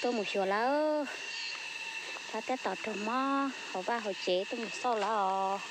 Tuaj mus xyuas lawm, rov tab tom raug mob hauv vaj hauv tsev tuaj mus xauj lawm os.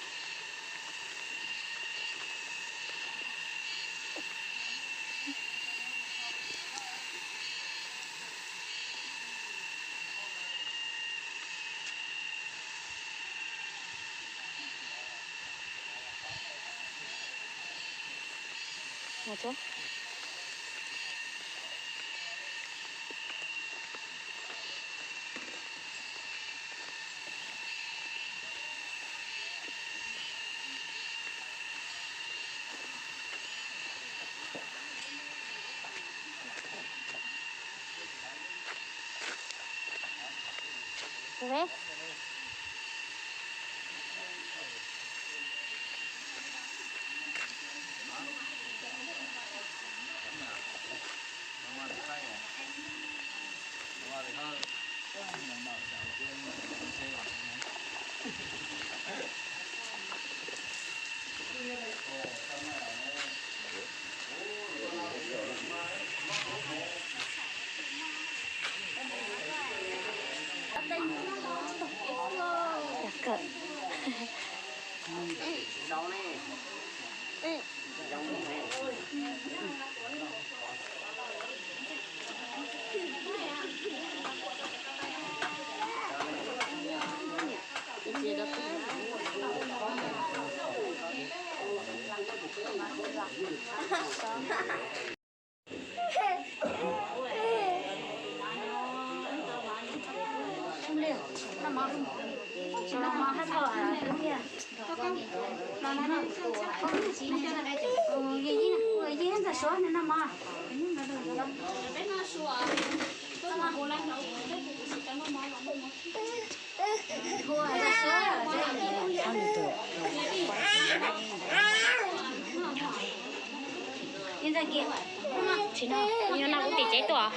Tsis no, yog no kuv tim tsev tuaj.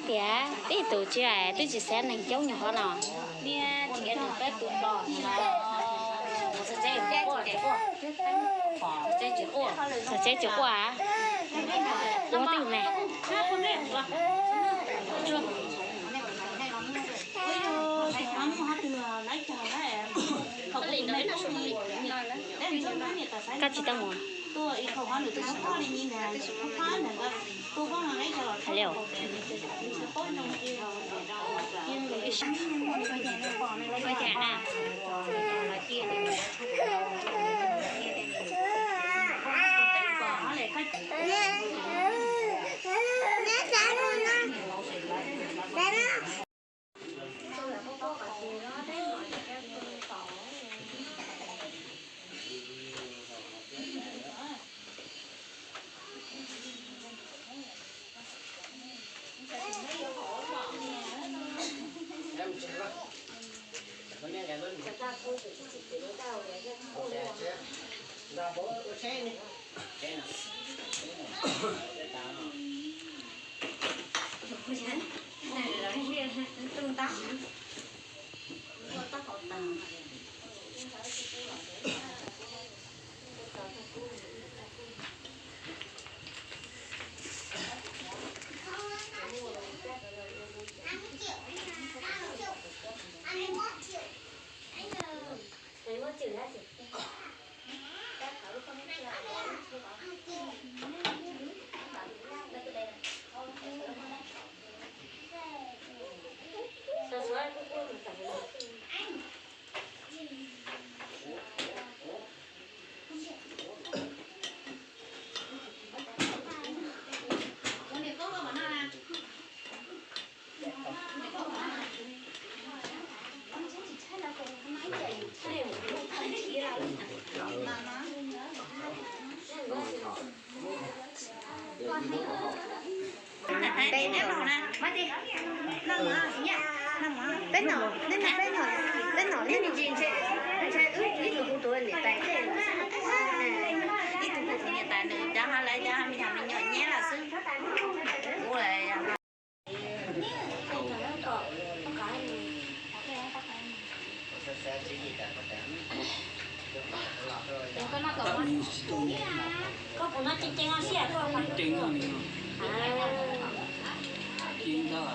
Tias tib tus tsis, twb tsis xav neeg coob nyuag qhov no. Txog tsev tsis quaj. Ua twj me. Koj tsis tau mus. Hello. Peb no, peb no, peb no, ib tug kuv tus niam tais, ib tug kuv tus niam tais nws cov ha lawv cov me nyuam me nyuam nyab lawm xwb. Kuv Koj puas noj ceev ceev os? Ceev no, ceev ntau.